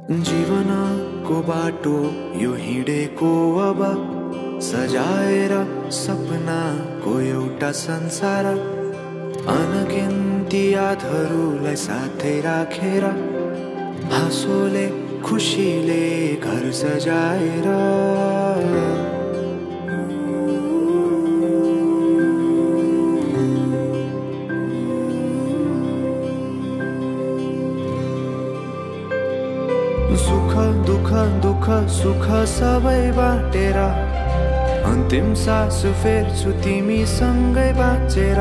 जीवनको बाटो यो हिँडेको अब सजाएर सपनाको एउटा संसार, अनगिन्ती यादहरूलाई साथै राखेर हाँसोले खुसीले घर सजाएर सुख दुख दुख सुख सबै बाटेर अन्तिम सास फेर्छु तिमीसँगै बाँचेर।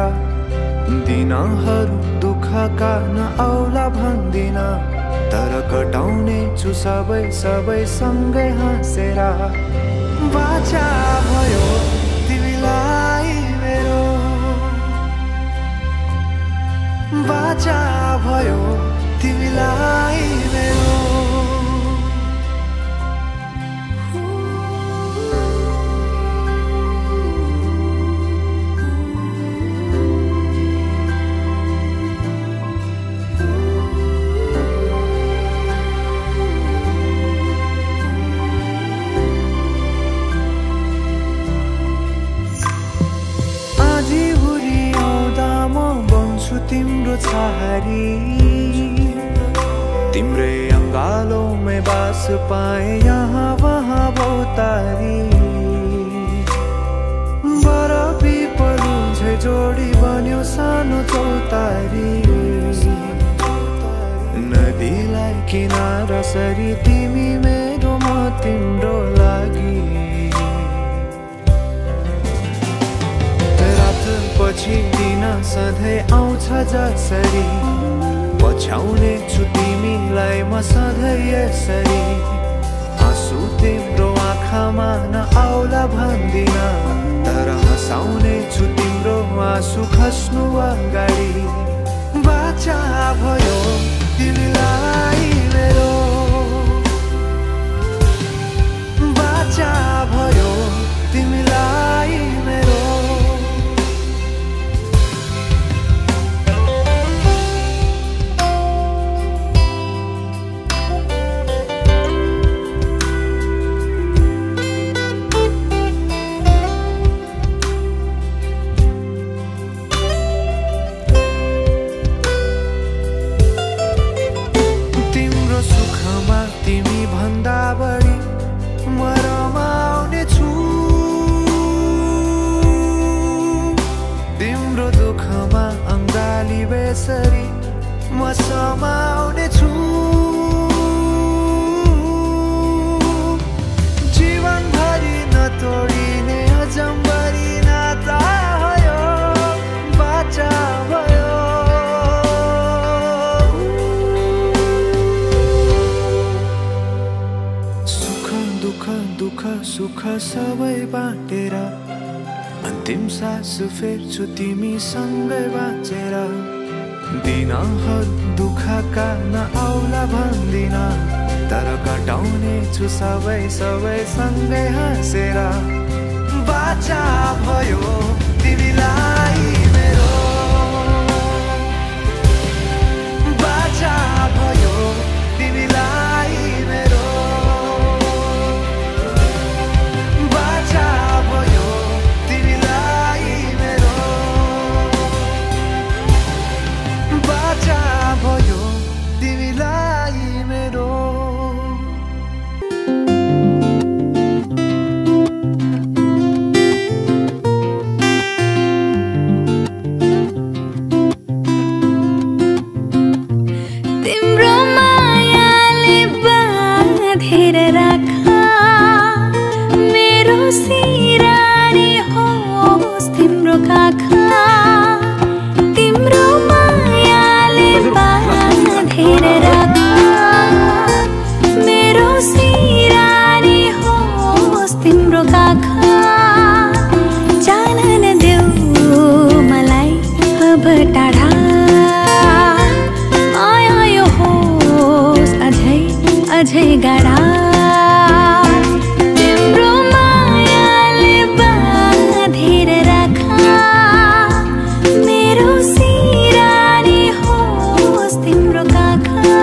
दिनहरू दुःखका नआउला भन्दिन, तर कटाउने छु सबै सबै सँगै हाँसेर। बाचा भयो तिमीलाई मेरो, बाचा भयो तिमीलाई मेरो। तिम्रो छहारी तिम्रै अङ्गालोमै बास पाए यहाँ वहाँ बहुतारी। बर पिपलु झै जोडी बन्यो सानो चौतारी, नदीलाई किनारा सरी तिमी मेरो म तिम्रो लागि। पछि दिन सधैँ आउँछ जसरी, पछ्याउने छु तिमीलाई म सधैँ यसरी। आँसु तिम्रो आँखामा नआउला भन्दिन, तर हँसाउने छु तिम्रो आँसु खस्नु अगाडि। बाचा भयो तिमीलाई मेरो, बाचा भयो तिमीलाई मेरो। तिमी भन्दा बढी म रमाउने छु, तिम्रो दुःखमा अङ्गाली बेसरी म समाउने छु। जीवनभरि नतोडिने अजम्बरी नाता भयो, बाचा भयो। दुःख सुख सबै बाटेर अन्तिम सास फेर्छु तिमीसँगै बाँचेर। दिनहरू दुःखका नआउला भन्दिन, तर कटाउने छु सबै सबै सँगै हाँसेर। बाचा भयो तिमीलाई मेरो, बाचा भयो तिमीलाई मेरो। अझै गाडा तिम्रो मायाले बाँधेर राखा, मेरो सिरानी होस् तिम्रो काखा।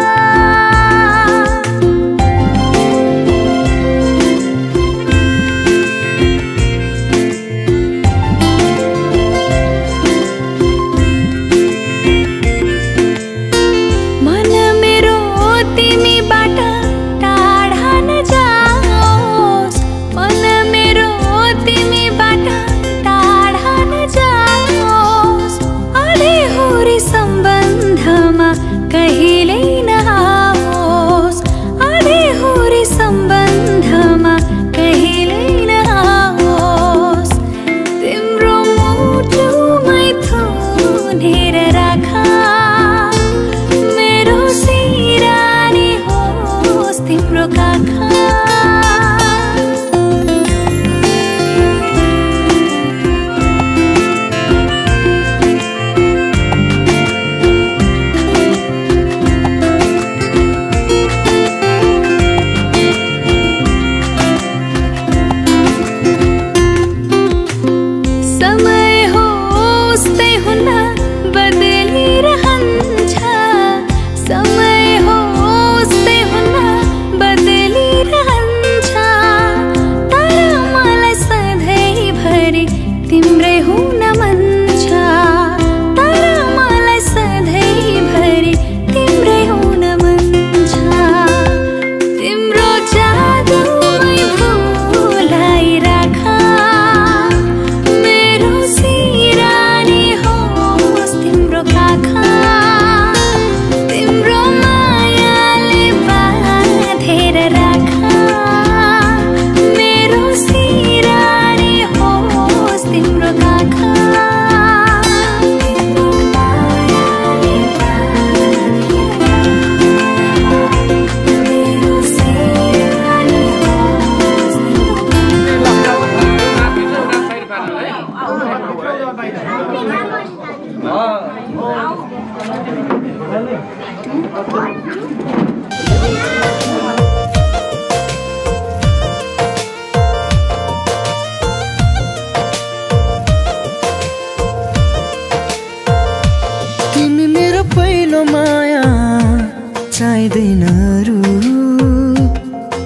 चाहिँदैन अरू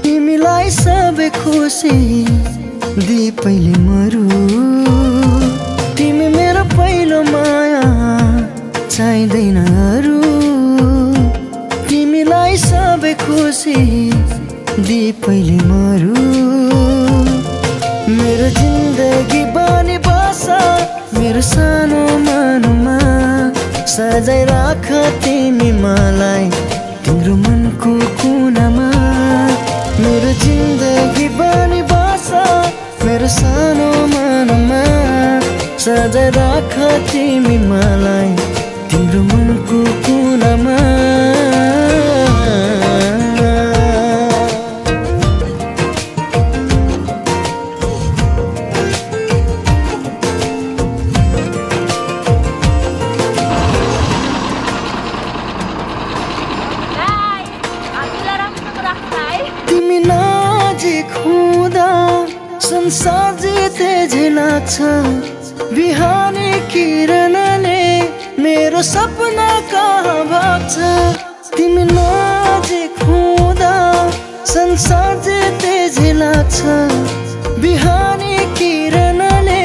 तिमीलाई सबै खुसी दिए पहिले मरु तिमी मेरो पहिलो माया चाहिँदैन अरू तिमीलाई सबै खुसी दिए पहिले मरु मेरो जिन्दगी बानी बसा मेरो सानो मनमा सजाइ राख तिमी मलाई तिम्रो मनको कुनामा मेरो जिन्दगी बानी बसा मेरो सानो मनमा सजाइ राख तिमी मलाई तिम्रो मनको कुनामा तिमी नजिक हुँदा संसार जिते झै लाग्छ बिहानी किरणले मेरो सपना कहाँ भाग्छ तिमी नजिक हुँदा संसार जिते झै लाग्छ बिहानी किरणले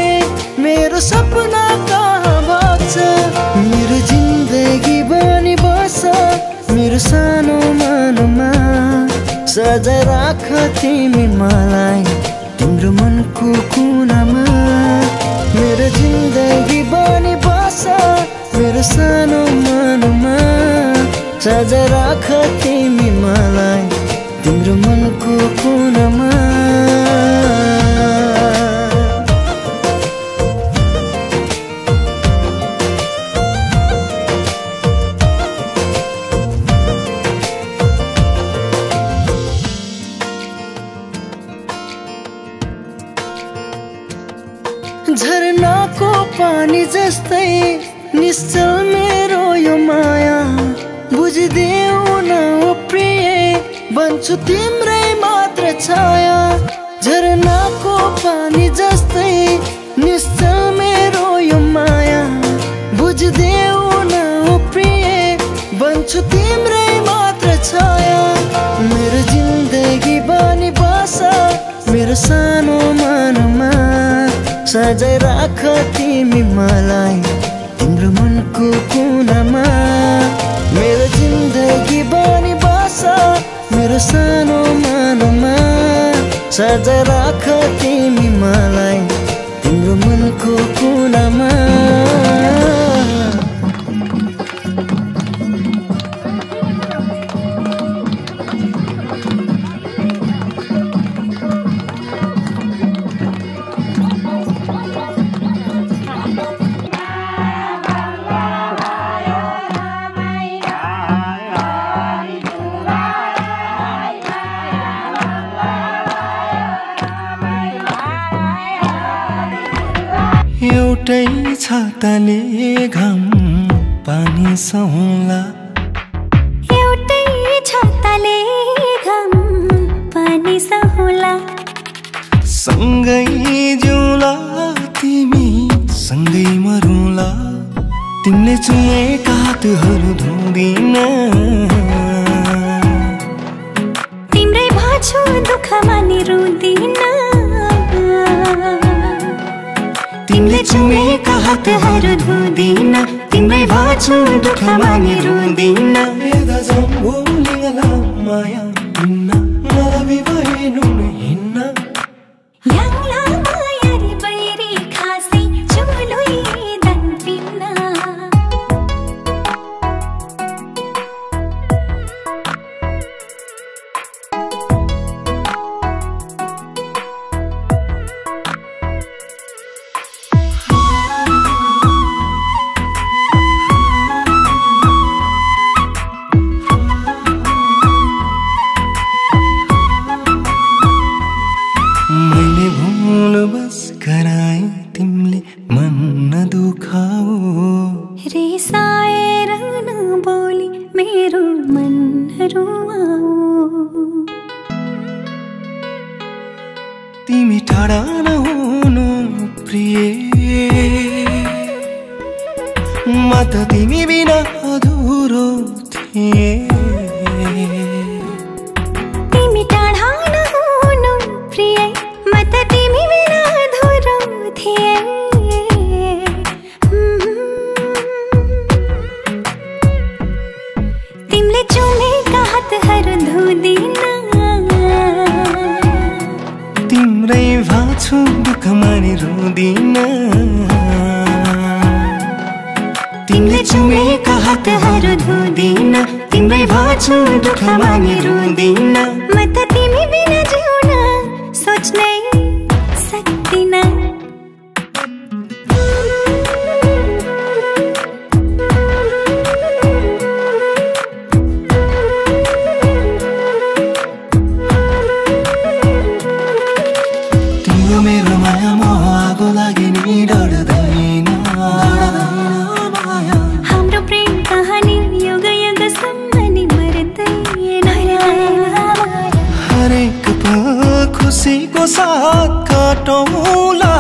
मेरो सपना कहाँ भाग्छ मेरो जिन्दगी बनी बस मेरो सानो मनमा सजाइ राख तिमी मलाई तिम्रो मनको कुनामा मेरो जिन्दगी बनी बस मेरो सानो मनमा सजाइ राख तिमी मलाई तिम्रो मनको कुनामा झरनाको पानी जस्तै निश्चल मेरो यो माया बुझिदेऊ न ओ प्रिय बन्छु तिम्रै मात्र छाया झरनाको पानी जस्तै निश्चल मेरो यो माया बुझिदेऊ न ओ प्रिय बन्छु तिम्रै मात्र छाया मेरो जिन्दगी बनी बस मेरो सानो मनमा सजाइ राख तिमी मलाई तिम्रो मनको कुनामा मेरो जिन्दगी बनी बस मेरो सानो मनमा सजाइ राख तिमी मलाई तिम्रो मनको कुनामा एउटै छाताले घाम पानी सहला एउटै छाताले घाम पानी सहला सँगै जिउँला तिमी सँगै मरुला तिमीले चुमेका हातहरू धुँदिन तिम्रै भाछु दुःखमा नि रुँदिन तिमीले चुमेका हातहरू धुँदिन तिम्रै भाछु दुःखमा नि रुँदिन यदा जम्बुलिङला माया हिन्न मलाई भएनु हिन्न याङला माया रि बैरी खासै चुलुई दन पिन्न तिमीले मन नदुखाऊ रिसाएर नबोली मेरो मन रुवाऊ तिमी टाढा नहुनु प्रिय म त तिमी बिना अधुरो थिए रुँदिन तिमीले चुमेका हातहरू धुँदिन तिम्रै भाछु दुःख मानि रुँदिन म त तिमी बिना जिउन सोच्नै सक्दिन तिम्रो मेरो मायामा आगो लागि नि डढ्दैन हाम्रो प्रेम कहानी युग युगसम्म नि मर्दैन हरेक पल खुसीको साथ काटौँला